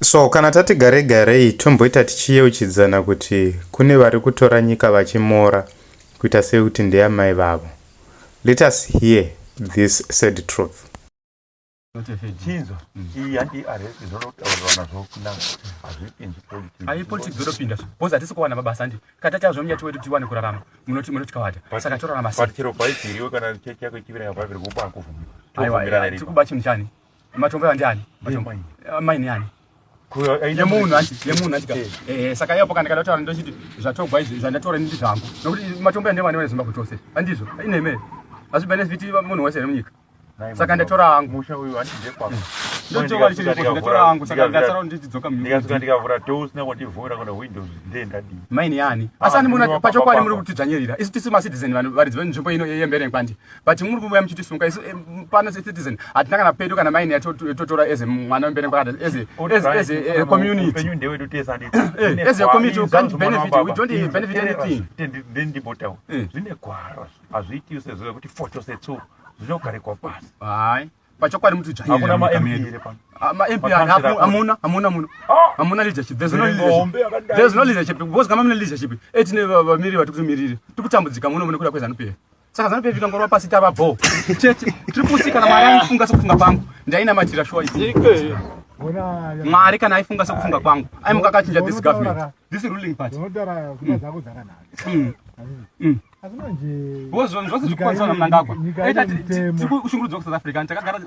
So kana tati garei garei tomboita tichiyeuchidzana kuti kune vari kutora nyika vachimora kuita sekuti ndeyamai vavo. Let us hear this sad truth. Chinzwa, iyi handi arrest zvinotaurwa nazvo kuna hazvipinzi politics. Ayi politics zvinopinda because hatisi kuwana mabasa ndi kata chazvo munyati wedu tiwane kurarama munoti munotikawata saka torarama sei? But chero bhaibheri iwe kana chechi yako ichiverenga bhaibheri kupa akuvhumira. Aiwa tiri kuba chinhu chani? Matombo ayo ndiani? Matombo. Maini yani? Yemunhu anti, yemunhu anti ka. Eh, saka ipapo kana ndikada kutaura ndochiti zvatogwa izvi zvandatora ini ndizvangu. Nokuti matombo aya ndevane veZimbabwe tose. Handizvo? Inheme. Hazvibenefiti munhu wese here munyika? Saka ndatora hangu. Musha uyu hanti ndekwako. Ndotora chiripo, ndatora hangu saka ndasara ndichidzoka munyika. Ndikasvika ndikavhura door usina kundivhura kana windows ndiye ndadii. Maini yani? Asi ani muona pachokwadi muri kutidzvanyirira. Isu tisi ma citizen vanhu varidzi venzvimbo ino yeMberengwa ndi. But muri kuuya muchitisunga isu pano se citizen hatina kana pedu kana maini yatotora as mwana weMberengwa kana as as as a community. Upenyu ndewedu tese handiti. As a community we can't benefit, we don't benefit anything. Ndimbotaura. Zvine gwara hazviiti sezvo zvekuti foto setsu zvinogarikwa pasi. Hayi. Pachokwadi muti Hakuna ma MP here pano? Ah, ma MP hamuna, hamuna muno. Ah! Hamuna leadership. There's no Nzvimbo hombe leadership. yakadai. There's no leadership because kana mune leadership etine vamiri vari kutomirira. Tikutambudzika muno mune kuda kweZanu PF. Saka Zanu PF ikangorova pasi tava bho. Chete tiri kusika kana Mwari aifunga sekufunga kwangu. Ndainamatira shuwa izvi. Mwari kana aifunga sekufunga kwangu. Aimuka akachinja this government. This ruling party. Unotaura pfungwa dzako dzakanaka. Asi manje Because zvinhu zvose zvikukwaniswa naMnangagwa. Nyika Aita ine mutemo. tiri kushungurudzwa kuSouth Africa. Takagara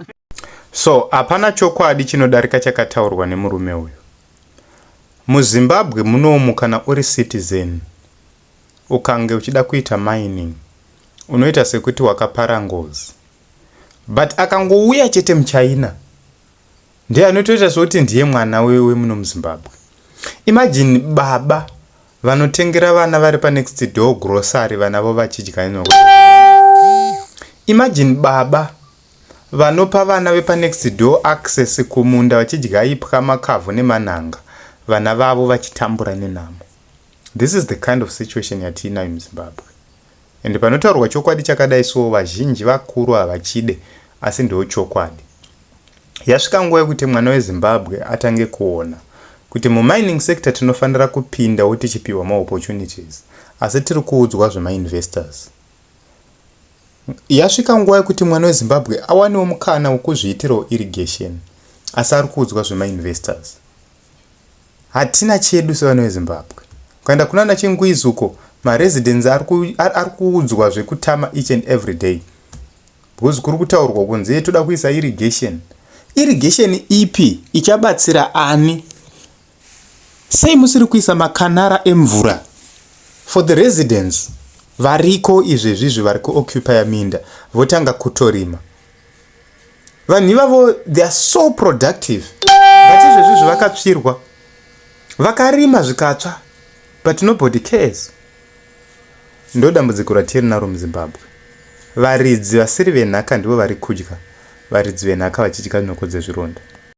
So hapana chokwadi chinodarika chakataurwa nemurume uyu. MuZimbabwe munomu kana uri citizen ukange uchida kuita mining unoita sekuti wakapara ngozi. But akangouya chete muChina ndiye anotoita sekuti ndiye mwana wemuno muZimbabwe. Imagine baba vanotengera vana vari panext door grocery vana vo vachidya nyoko. Imagine baba vanopa vana vepanext door access kumunda vachidya ipwa makavhu nemanhanga vana vavo vachitambura nenhamo. This is the kind of situation yatiinayo muZimbabwe. And panotaurwa chokwadi chakadai so vazhinji vakuru havachide asi ndochokwadi. Yasvika nguva yekuti mwana weZimbabwe atange kuona kuti mumining sector tinofanira kupindawo tichipiwa maopportunities asi tiri kuudzwa zvemainvestors. Yasvika nguva yekuti mwana weZimbabwe awanewo mukana wekuzviitirawo irrigation asi ari kuudzwa zvemainvestors. Hatina chedu sevana veZimbabwe. Ukaenda kunana Chingwizi uko maresidents ari kuudzwa zvekutama each and every day because kuri kutaurwa kunzi toda kuisa irrigation. Irrigation ipi ichabatsira ani? Sei musiri kuisa makanara emvura for the residents variko izvezvizvi vari kuoccupya minda votanga kutorima? Vanhu ivavo they are so productive but izvezvizvi vakatsvirwa vakarima zvikatsva but nobody cares. Ndo dambudziko ratiri naro muZimbabwe. Varidzi vasiri venhaka ndivo vari kudya, varidzi venhaka vachidya nhoko dzezvironda.